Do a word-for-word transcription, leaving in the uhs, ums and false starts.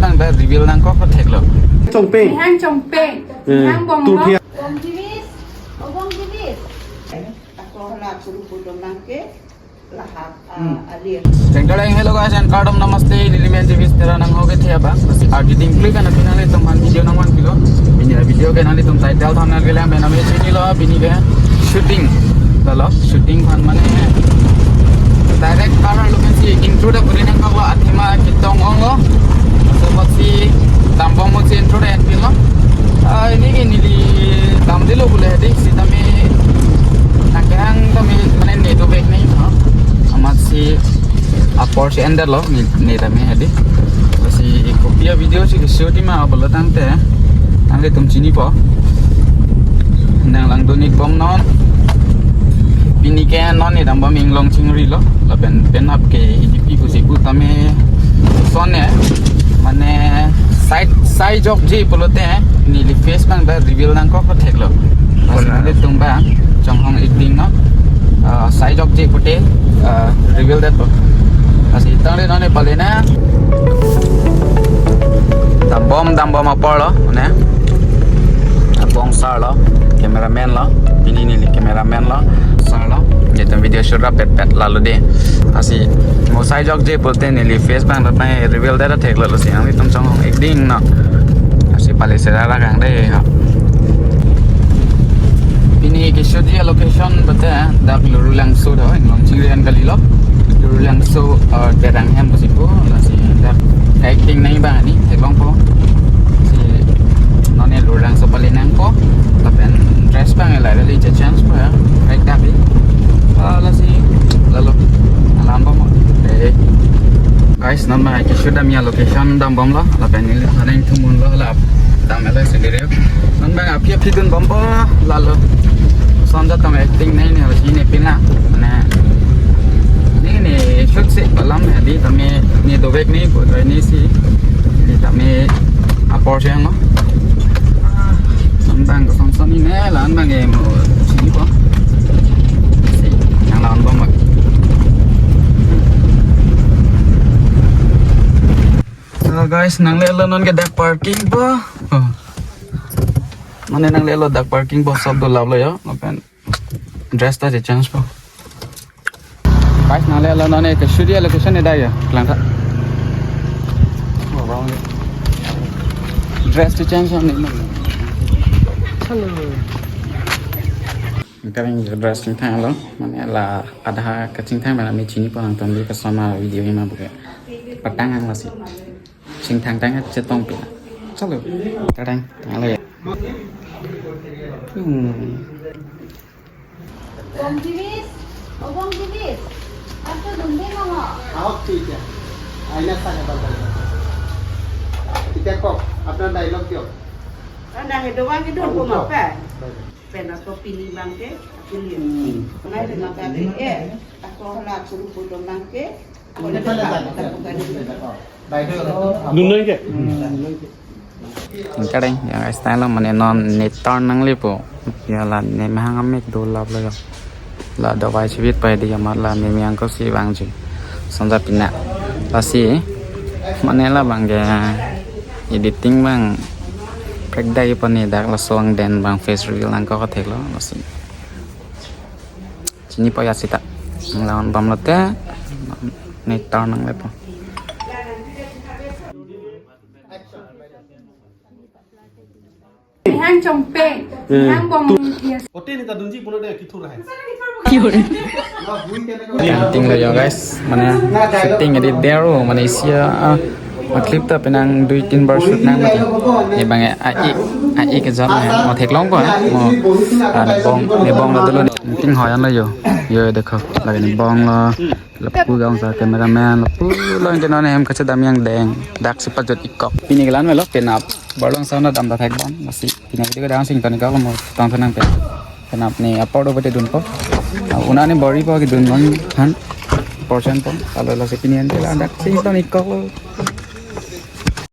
Ang ta reveal nangkok theklong. Chongpeng. Nihang Chongpeng. Eh, Nihang Bonglo. Turkey. Bong Jivis. Oh, Bong Jivis. Ako hala kuru pudom nangke. Lahap, ah, alir. Jeng kardom, hello guys, and kardom namaste. Neli men Jivis Terang nang hoke thia ba. Arju ding klik ana pinang le tum han video nang wan pilo. Ini video ke nanglitum title thumbnail ke lang benam chinilo, pini ke shooting. Lalo shooting aphan mane direct para location si intro da kuri nangkoklo, athema ketong onglo. Laso apot si dambom mo si intro da enpilo. Ah, ini ke neli damdelo bule di sitame nangkehang tame mane ne dovek nai, no? Amat si apor si endet lo ne, ne tame hadi. Si kopi a video si shoot ma apot lo tangte nanglitum chinipo. Nang langdun-ik bom non. Pini ke non ne dambom inglong chingrilo. Lapen penap ke idipi pusi pu tame son ne. Mane sai, sai jokji pulote neli face abang ta reveal nangkok theklong. Lasi Kona? Nanglitum abang chonghong-ik ding, no? Ah, sai jokji pute, ah, reveal det po. Lasi tangte non ne pale na. Dambom, dambom apor lo, ne? Abong sar lo, cameraman lo, pini neli cameraman lo, sar lo. Nelitum video shoot rapet pet lalo de. Lasi mo sai jokji pulote neli face abang ta reveal det theklong, lasi nanglitum chonghong-ik ding, no? Lasi pale sera ra kang de ha. Pini ke shoot ya location bate dak Lurulangso do, inglong chingri an kalilo. Lurulangso, eh, Terang hem pusi pu, lasi dak acting nai bang ani theklongpo. Si non ne Lurulangso pale nangpo, lapen dress abang la kali chechangpo ya, kaita pi. Ah, lasi lalo alam bom. Eh, guys, non abang ke shoot damji a location dambomlo, lapen neli thaneng thumunlo la dam elo sendiri. Non abang aphi aphi dunbompo lalo. Sonja tong acting nai ne hosi ne pina. Mane ne ne shoot si alam hadi tame ne dovek ne bo ne si. Ne tame apor si ang lo. Non abang kosonson ne la-an abang ke mo chinipo. Si nang la-an bom bang. So guys, nanglelo non ke dak parking po. Oh. Mane nanglelo dak parking po, sob dolaplo yo. Lapen dress ta chechangpo. Guys, nanglelo non ke shoot ya location ne da ya. Langka. Dress chechangpo ne. Hello. Kami dress chingthang lo, mane la adha kachingthang mane me chinipo nangtum di kasama video ima buke. Patang ang lasi. Chingthang tang chetong pina. Chalo. Terang, tang lo ya. Hmm. Bong Jivis. Oh, Bong Jivis. Aap to dunde mama. Aap theek hai. Aina sa ka bal bal. Theek hai, kok apna dialogue diyo. Anda ke doang itu. Aap kok utho. Apa? Pen ako pini abang ke, ako liyan. Hmm. Ngai de mata de, eh, ako hala kuru pudom abang ke. Ako na pala sa ka. Nunai ke? Kareng, ya guys, tang lo mane non ne turn nanglepo. Ya la ne mahang amek dolaplo ya. La dawai sibit pa di ya mar la ne miyang ko si bang ji. Sonja pina. Lasi mane la bang ke editing bang prek dai pa ne dak laso angdeng bang face reveal nangkok theklong lasi. Chinipo ya sita. Nang la-an bomlo te ne turn nanglepo. Nihang Chongpeng. Hmm. Nihang Bong, yes. Hotel ni ta dunji pulo de kithur hai. Acting lo yo guys, mane shooting edit der o, mane isi a, ah, ma clip ta penang dui tin bar shoot nang mati. Ye bang a, a, i, a, i ke jam ya, mo theklongpo, mo, ah, ne bong, ne bong lo dolo, acting hoyan lo yo, yo dekho, lagi ne bong lo, lapu gang sa cameraman, lapu lo ke non hem kachedam angdeng, dak si pajut-ikok. Pini ke la-an melo, penap, barlong sa na dam da thek bang, lasi, pini video ke dang sing toni ka mo, tang tenang pe. Penap ne apor do pute dunpo. Ah, una ne bori po kedun non han. Portion po. Kalau lasi pini ante la dak sing toni kok lo.